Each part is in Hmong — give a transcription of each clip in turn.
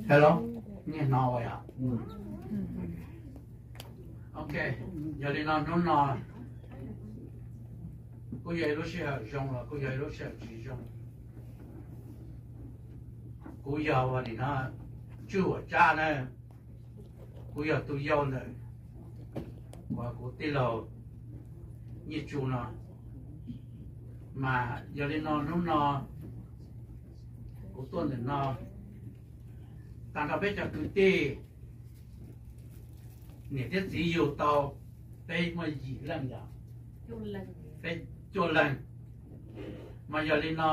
Hello, nej hnov ua yog? Ok, yog li no hnub no kuj yog ib lub sij hawm zoo los kuj yog ib lub sij hawm tsis zoo. Kuv yog ua nim no Tswj Huam Tsab na, kuv yog tus yau ntawm uas kuv tij laug Nyiaj Tsu no. Mas yog li no hnub no kuv tuaj ntawm no tag nrho peb cov kwv tij niam thiab txiv yug tau peb muaj yim leej yog peb cuaj leeg. Mas yog li no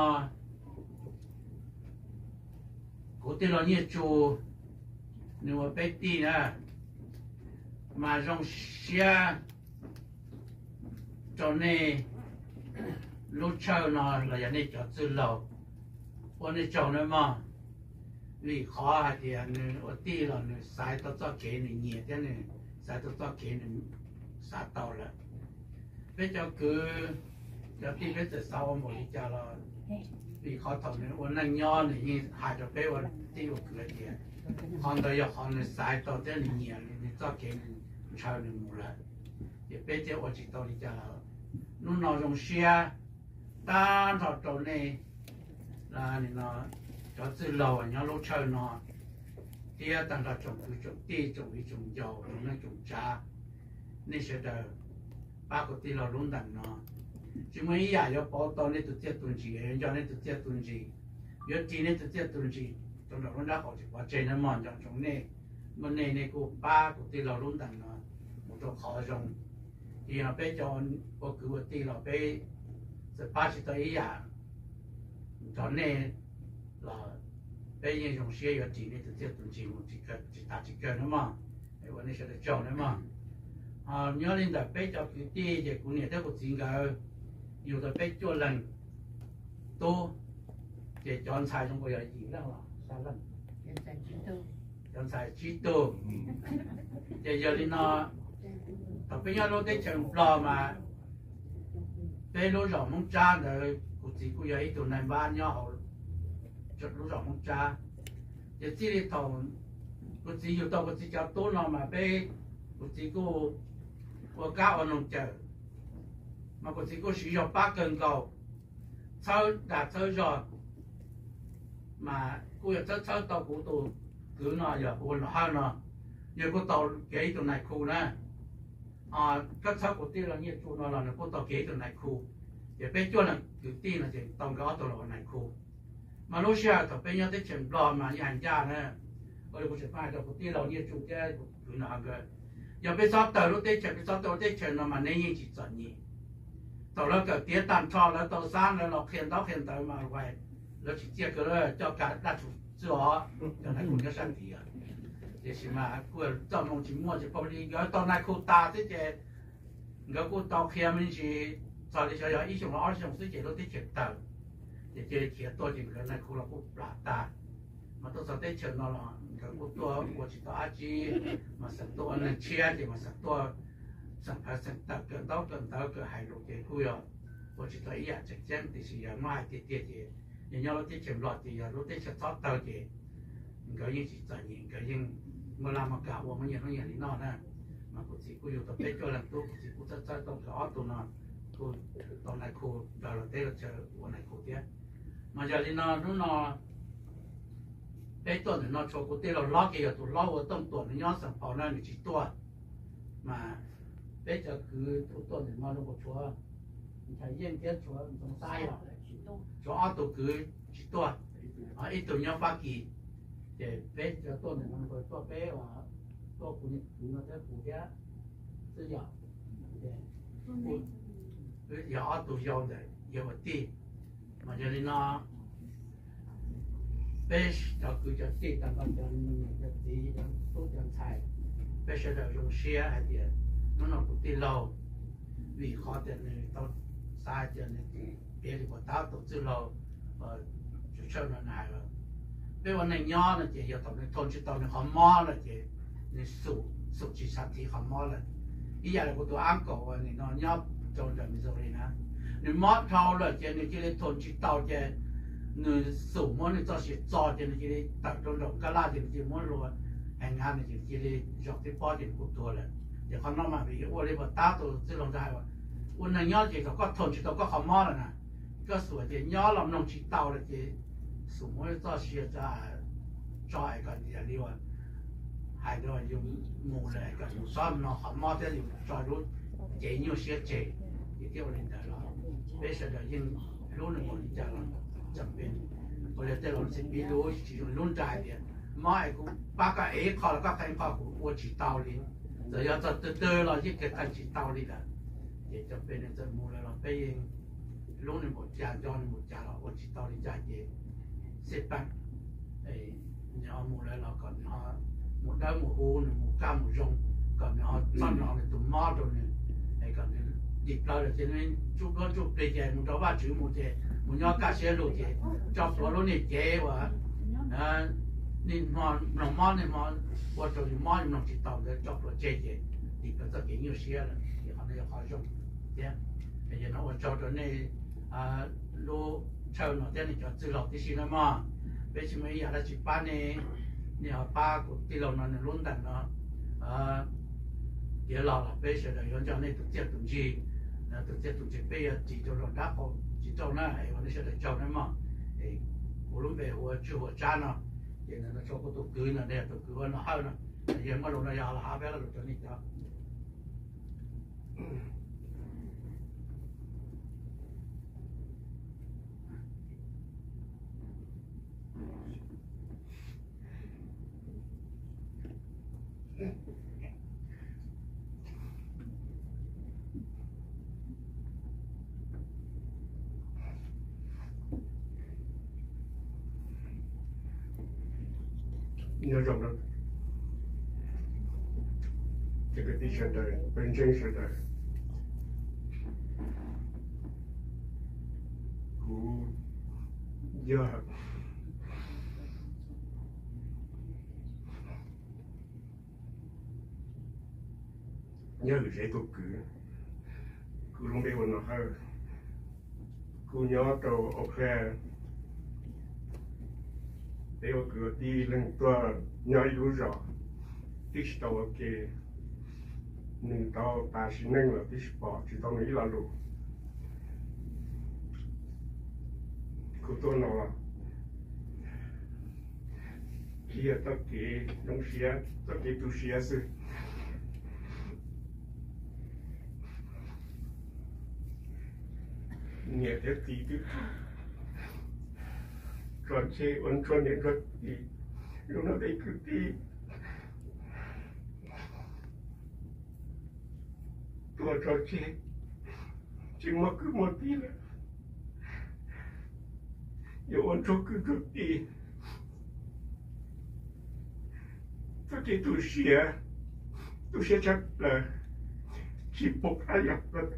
kuv tij laug Nyiaj Tsu nws ua peb tij na, mas zoo siab rau nej lub tshawj no los yog nej cov txwj laug, ua nej tsaug nawb mog. Vim qhov hais tias nws ua tij los nws xaiv tau txoj kev nws nyiam thiab nws xaiv tau txoj kev nws xav tau lawm. Peb cov kwv cov tij peb txawm xav ua npaum li cas los vim qhov thaum nws ua neej nyob nws yeej hais rau peb ua tij ua kwv hais tias qhov ntawd yog qhov nws xaiv tau thiab nws nyiam nws txoj kev nws ntshaw nws mus lawm, ces peb thiaj ua tsis tau li cas lawm. Hnub no zoo siab tag nrho rau nej cov txwj laug nyob lub tshawj no thiab tag nrho tsoom kwv tsoom tij tsoom viv tsoom ncaus tsoom neej tsoom tsav, nej sawv daws pab kuv tij laug lub ntees no. Tsis muaj ib yam yuav pauv tau nej tus txiaj tus ntsig, yuav nco nej tus txiaj tus ntsig, yuav ris nej tus txiaj tus ntsig rau nram lub nrab qaum tsis pov tseg nawb mog. Nco ntsoov nej, muaj nej nej kuj pab kuv tij laug lub ntees no mus rau qhov zoo. Ces yog peb cov ua kwv ua tij los peb txawm pab tsis tau ib yam nrog nej los peb yeej zoo siab yuav ris nej tus txiaj tus ntsig mus tsis tas tsis kawg nawb mog. Ua nej sawv daws tsaug nawb mog. Nyob li ntawm peb cov kwv tij ces kuv niam thiab kuv txiv nkawd yug tau peb cuaj leeg tub, ces cov ntxhais zoo nkaus yog yim leej los xya leej, cov ntxhais tsib tug. Ces yog li no thaum peb nyob lub teb chaws Nplog mas peb lub zos Hmoob Tsab ntawd kuv txiv kuj yog ib tug nai npab nyob hauv lub zos Hmoob Tsab. Ces txij li thaum kuv txiv yug tau kuv txiv cov tub no mas peb, kuv txiv kuj ua kab ua noog cawm, mas kuv txiv kuj siv zog pab kawg nkaus, txhawb dag txhawb zog, mas kuj yog txhawb txhawb tau kuv tus kwv no yog kuv ua nram hawj no, yog kuj tau kev ib tug nais khu na. Koj txhawb kuv tij laug Nyiaj Tsu no los nws kuj tau kev ib tug nais khu, ces peb cuaj leeg kwv tij no ces tau nkawd ob tug los ua nais khu. Mas lub sij hawm thaum peb nyob teb chaws Nplog mas yeej hais ncaj na, ua li kuv tseem hais rau kuv tij laug Nyiaj Tsu thiab kuv kwv no nkawd, yog peb txhob tawg lub teb chaws, peb txhob tawg lub teb chaws no mas neb yeej tsis txom nyem. Thaum lawv kawm tiav tag nrho lawv tau xab lawv los qhia ntaub qhia ntawv mas lawv tsis txiaj kawg, lawv coj kav daj tsum xwb os, cov nais khu nyob sab tid. Tiam sis mas kuj txoj hmoo tsis muaj ces pab li nkawd tau nais khu tas xwb ces nkawd kuj tau qhia me ntsis, txog li xyov yog ib xyoos los ob xyoos xwb ces lub teb chaws tawg, ces cia li khiav tuaj ces nkawd nais khu los kuj plam tag. Mas tuaj txog teb chaws no los nkawd kuj tuaj ua tsis tau dab tsi, mas xeem tuaj ua neeg tshiab ces mas xeem tuaj, xeem phav xeem tawm kawm ntaub kawm ntawv kawm hais lus ces kuj yog ua tsis tau ib yam tseem ceeb, tiam sis yog muab hais tiag tiag ces yog nyob lub teb chaws Nplog ces yog lub teb chaws txhob tawg ces nkawd yeej tsis txom nyem, nkawd yeej muaj laj muaj kam ua muaj nyiaj hnub nyiaj hli noj na. Mas kuv txiv kuj yug tau peb cuaj leeg tub, kuv txiv kuj txhawb txhawb tau nkawd ob tug no, kuj tau nais khu raws los teb los chaw ua nais khu thiab. Mas yog li no hnub no peb tuaj ntawm no tshuav kuv tij laug hlob kiag yog tus hlob ua Tooj Tuam nws nyob Xeem Phau na nws tsis tuaj. Mas peb cov kwv tuaj ntawm no zoo nkaus tshuav Nchais Yeej thiab tshuav Ntxoov Xab yog tshuav ob tug kwv tsis tuaj, ib tug nyob Fab Kis. Ces peb cov tuaj ntawm no tuaj peb, tuaj kuv niam kwv no thiab kuv thiab xwb yog, yog ob tug yau ntawm yawg ua tij. Mas yog li no peb cov kwv cov tij tag nrho cov niam cov txiv cov tub cov ntxhais, peb sawv daws zoo siab hais tias hnub no kuv tij laug, vim qhov tias nws tau xav tias nws piav li puas tab tus txwj laug Tswv Tshawj no nws hais lawm, peb ua neej nyob no ces yog thaum nws thau tsis tau nws qhov mob lawm ces nws xum tsis xav thiv qhov mob lawm. Ib yam li kuv tus ab kaum uas nim no nyob rau nram Missouri na, nws Nws mob dhau lawm ces nws cia li thoo tsis tau ces nws xum muab nws txoj sia txo ces nws cia li tawm rau nraum kab laj ces nws cia li muab hlua heev heev ces nws cia li zaum tib pob ces nws kuj tuag lawm. Ces qhov no mas vim ua li uas tab tus txwj laug ntawd hais, ua neeg nyob ces thaum koj thoo tsis tau koj qhov mob lawm na, koj xum tias nyob los mloog tsis tau lawm ces xum muab txoj sia tso es kom yam li uas hais rau yus mus lawm es kom yus txhob mloog qhov mob thiab yus tso lub cev nyuaj siab tseg. Ces thiaj ua li ntawd los peb sawv daws yeej hlub nws npaum li cas los tseem peb, ua li tej laus txij piv lus tsis zoo lub nra hais tias mob es kuv pab koj ev ib qho los koj qhia ib qho kuv ua tsis tau li. Txawm yog txog twg twg los yeej qhia tsis tau li lawm. Ces cov peb nws txawm mus lawm los peb yeej hlub nws npaum cas nco nws npaum cas los ua tsis tau li cas ces xij peem nws ho mus lawm los kom nws ho mus dawb mus huv, nws mus kaj mus zoo, kom nws ho txhob hnov nws tus mob rau nws, es kom nws dim plaws lawm ces nws tsuj duab tsuj plig ces mus rau Vajtswv mus ces mus nyob kaj siab lug ces tso plhuav lub niag cev uas niaj hmo mloog mob niaj hmo ua rau yus mob yus mloog tsis tau ntawd tso plhuav tseg ces dim plaws txoj kev nyuaj siab lawm ces qhov no yog qhov zoo thiab. Yog no ua tsaug rau nej lub chaw no thiab nej cov txwj laug tib si na mog. Peb tsis muaj ib yam dab tsi pab nej, nej ho pab kuv tij laug no nws lub ntees no tiav los los peb sawv daws yuav nco nej tus txiaj tus ntsig. Tus txiaj tus ntsig peb yuav ris rau zaum dab qau tsis rau na es ua nej sawv daws tsaug na mog. Kuv lub npe hu ua Tswj Huam Tsab no, ces nws no tso kuv tus kwv no, tus kwv ua Nom Hawj no, yog muaj lus no yog los hab peb lo lus rau nej cov Nyob zoo cov kwv tij sawv daws, peb ntseeg sawv daws, kuv yog Nyob hwm Zeb tus kwv, kuv lub npe ua Nom Hawj, kuv nyob rau Eau Claire. Peb ua kwv ua tij leej tuaj nyob ib lub zos, twb tsis tau ua ke, nws tau tas sim neej los twb tsis pom tsis tau nws ib lo lus. Kuv tuaj no los tsis yog txoj kev zoo siab, txoj kev tu siab xwb. Niam thiab txiv twb tso tseg ua ntsuag niam ntsuag txiv, zoo no peb kwv tij tuag tso tseg, tsis muaj kwv muaj tij lawm, yuav ua ntsuag kwv ntsuag tij. Txoj kev tu siab, tu siab tshaj plaws, tsis pom qab yog plaws.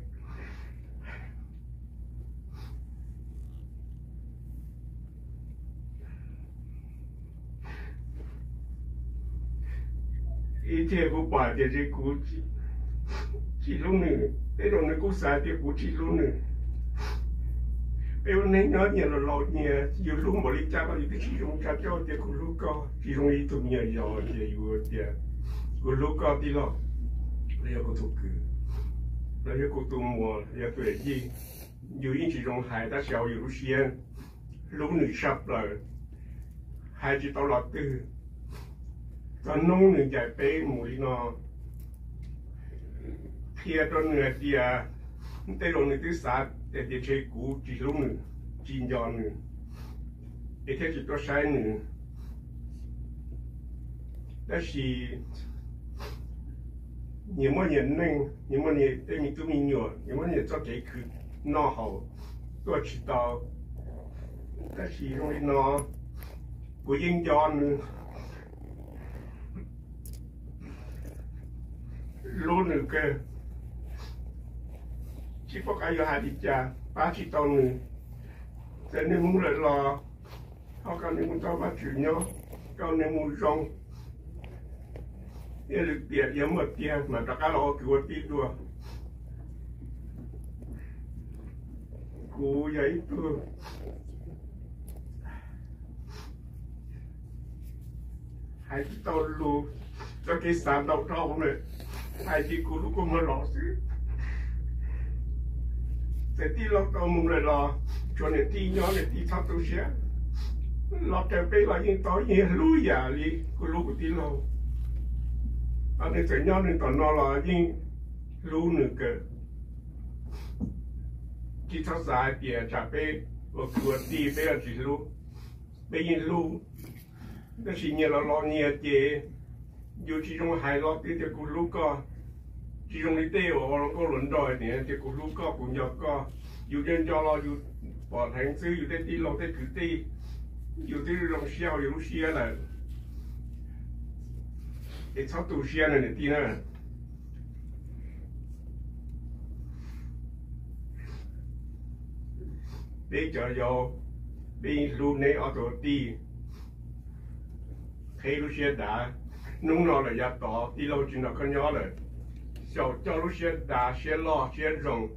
Ib txhia kuv pom hais tias kuv tsis hlub nws, tej zaum nws kuj xav tias kuv tsis hlub nws. Peb ua neeg nyob nyias los laus nyias, yus hlub npaum li cas los yus twb tsis zoo li cas. Coj tias kuv hlub koj tsis zoo li ib tug me nyuam yaus tias yus tias kuv hlub koj tij laug, los yog kuv tus kwv, los yog kuv tus muam, los yog tus yij, yus yeej tsis zoo hais tab sis hauv yus lub siab hlub nws tshaj plaws, hais tsis tau los twg. Txog hnub nws ncaim peb mus li no, qhia rau nws hais tias tej zaum nws twb xav tias tias ntshe kuv tsis hlub nws, tsis nco nws, es thiaj tsis tuaj saib nws. Tab sis nyias muaj nyias neej, nyias muaj nyias tej me tub me nyuam, nyias muaj nyias txoj kev khwv noj haus tuaj tsis tau. Tab sis zoo li no, kuv yeej nco nws, hlub nws kawg, tsis pom qab yuav hais li cas, pab tsis tau nws. Txawm nws mus lawm los, ho kom nws mus tau Vajtswv nyob, kom nws mus zoo. Yog lwm tiam yog muaj tiag mam rov qab los ua kwv ua tij dua. Kuv yog ib tug hais tsis tau lus, txoj kev xav ntau dhau lawm, hais ces kuv lub kua muag los xwb. Txawm tij laug tau mus lawm los tshuav niam tij nyob, niam tij txhob tu siab. Los raws peb los yeej tau, yeej hlub yam li kuv hlub kuv tij laug. Nws txawm nyob nws tom no los yeej hlub nws kawg. Tsis txhob xav hais tias tsam peb ua kwv ua tij peb yuav tsis hlub, peb yeej hlub. Tab sis nyias los los nyias ces yus tsis zoo hais los twb tias kuv hlub koj. Tsis zoo li tej uas ua nkauj hluas nraug hais tias kuv hlub koj, kuv nco koj. Yus nco nco los yus pom dheev xwb, yus tej tij laug tej kwv tij, yus twb zoo siab hauv yus lub siab lawm. Es txhob tu siab na niam tij na. Peb cov yau, peb yeej hlub neb ob tug tij. Qheb lub siab dav, hnub no lawm yav tod tij laug tsis nrog koj nyob lawm, xyaum coj lub siab dav, siab loj siab zoo.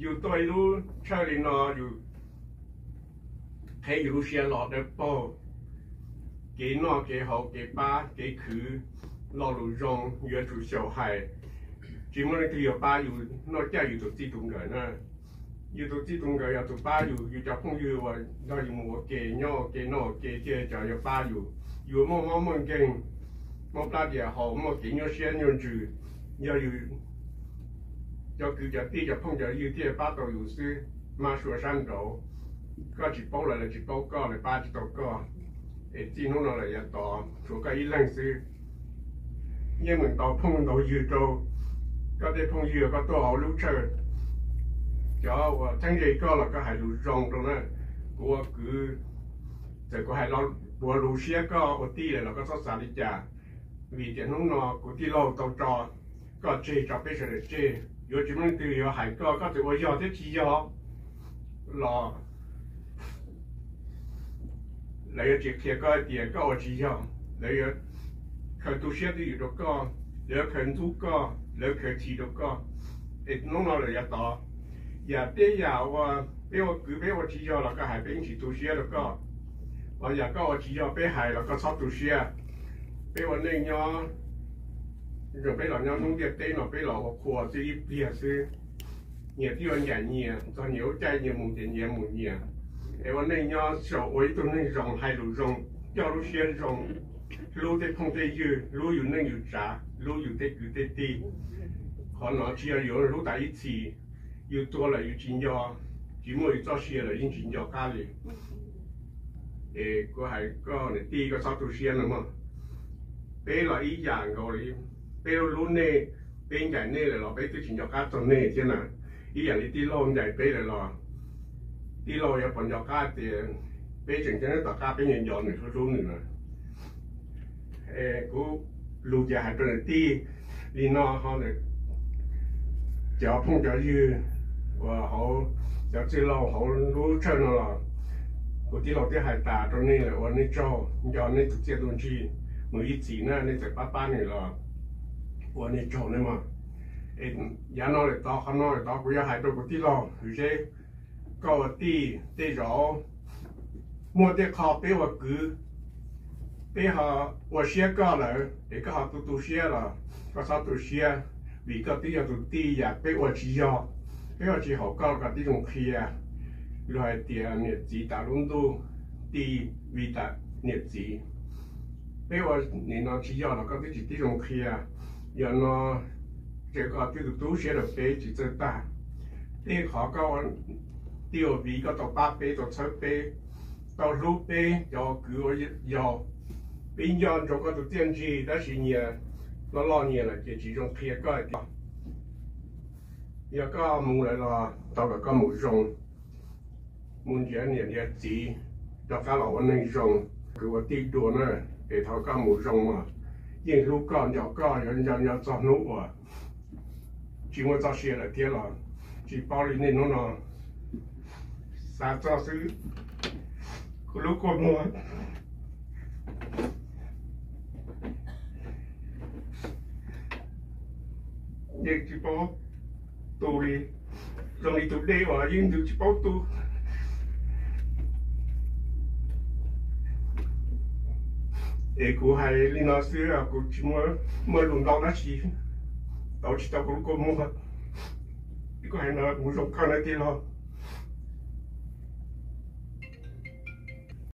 Yus tuaj ib lub tshawj li no, yus qheb yus lub siab los dawb paug, kev noj kev haus, kev pab kev khwv, lo lus zoo yuav tsum xyaum hais. Tsis muaj leej twg yuav pab yus noj caj yus tus txij tus nkawm na. Yus tus txij tus nkawm yog tus pab yus, yus cov phooj ywg uas nrog yus mus ua ke, nyob ua ke noj ua ke, thiaj cov yuav pab yus. Yus muaj mob muaj nkeeg, muaj plab dias haus, muaj kev nyuaj siab nyuaj ntsws, yog yus cov kwv cov tij cov phooj cov ywg thiaj pab tau yus xwb. Mab sua sab nraud, koj tsis paub lawv, lawv tsis paub koj, lawv pab tsis tau koj. Es txij hnub no lawm yav tod tshuav koj ib leeg xwb. Yeej meem ntaus phooj ntaus ywg rau koj tej phooj ywg koj tuaj hauv lub tshawj, cov uas txheeb ze koj los koj hais lus zoo rau na. Kuv ua kwv, txawm kuv hais puav lus siab koj ua tij lawm los koj txhob xav li cas, vim tias hnub no kuv tij laug tau tso koj tseg tso peb sawv daws tseg. Yuav tsis muaj leej twg yuav hais koj, koj txawm ua yog thiab tsis yog los lawv yuav tsis qhia koj hais tias koj ua tsis yog. Lawv yuav khaws tu siab twj ywm rau koj, lawv yuav khaws ntxub koj, lawv yuav khaws chim rau koj. Es hnub no lawm yav tod, yam tej yam uas peb ua kwv peb ua tsis yog los koj hais peb yeej tsis tu siab rau koj. Los yam koj ua tsis yog peb hais los koj txhob tu siab. Peb ua neej nyob, zoo peb los nyob hnub ntiaj teb no peb los ua qhua xwb ib pliag xwb. Nyias twb yuav ncaim nyias, txog nyias lub caij nyias mus ces nyias mus nyias. Es ua neej nyob xyaum ua ib tug neeg zoo, hais lus zoo, coj lub siab zoo, hlub tej phooj tej ywg, hlub yus neej yus tsav, hlub yus tej kwv tej tij. Qhov no tsis yog yus hlub tas ib txhis, yus tuag lawm yus tsis nco, tsis muaj yus txoj sia lawm yeej tsis nco qab li. Es kuv hais koj niam tij koj txhob tu siab no mog. Peb los ib yam nkaus li, peb hlub hlub nej, peb ncaim nej lawm los peb twb tsis nco qab txog nej thiab na. Ib yam li tij laug ncaim peb lawm los tij laug yuav puas nco qab tias peb tseem ceeb tom qab peb nco nco nws, hlub hlub nws na. Kuv lus ces hais rau niam tij li no ho, cov phooj cov ywg uas hauv cov txwj laug hauv lub tshawj no los kuv tij laug twb hais tas rau nej lawm, ua nej tsaug, nco nej tus txiaj tus ntsig mus ib txhis na, nej txawm pab pab nws los ua nej tsaug nej mog. Yav no lawm tod, qhov no lawm tod kuv yuav hais rau kuv tij laug Hwm Zeb, koj ua tij tej zaum muaj tej qho peb ua kwv peb ho ua siab koj lawm es koj ho tu tu siab los koj txhob tu siab, vim koj twb yog tus tij, yam peb ua tsis yog, peb ua tsis haum koj los koj tib zoo qhia. Luag hais tias niam txiv tas lub ntuj, tij vim tas niam txiv. Peb ua nim no tsis yog los koj twb tsis tib zoo qhia. Yog no ces koj twb tu tu siab rau peb tsis txawj tag. Tej qhov koj ua tij ua viv koj tau pab peb, tau txhawb peb, tau hlub peb cov ua kwv ua yau. Peb nco ntsoov koj tus txiaj ntsig tab sis nyias loj loj nyias lawm ces tsis zoo qhia koj hais tias yog koj mus lawm los tau kom koj mus zoo, mus nrhiav niam nrhiav txiv, rov qab los ua neeg zoo, kwv ua tij dua na. Es thov koj mus zoo mog, yeej hlub koj nco koj, yuav nco nco txog hnub uas tsis muaj txoj sia lawm thiab los tsis paub li nej hnub no. Xav txog xwb, kuv lub kua muag yeej tsis paub tu li. zoo li tus dej uas yeej ntws tsis paub tu. Es kuv hais li no xwb, kuv tsis muaj lus ntau dab tsi, tau tsis tau kuv lub kua muag. Kuv hais no mus zoo kawg na tiag los?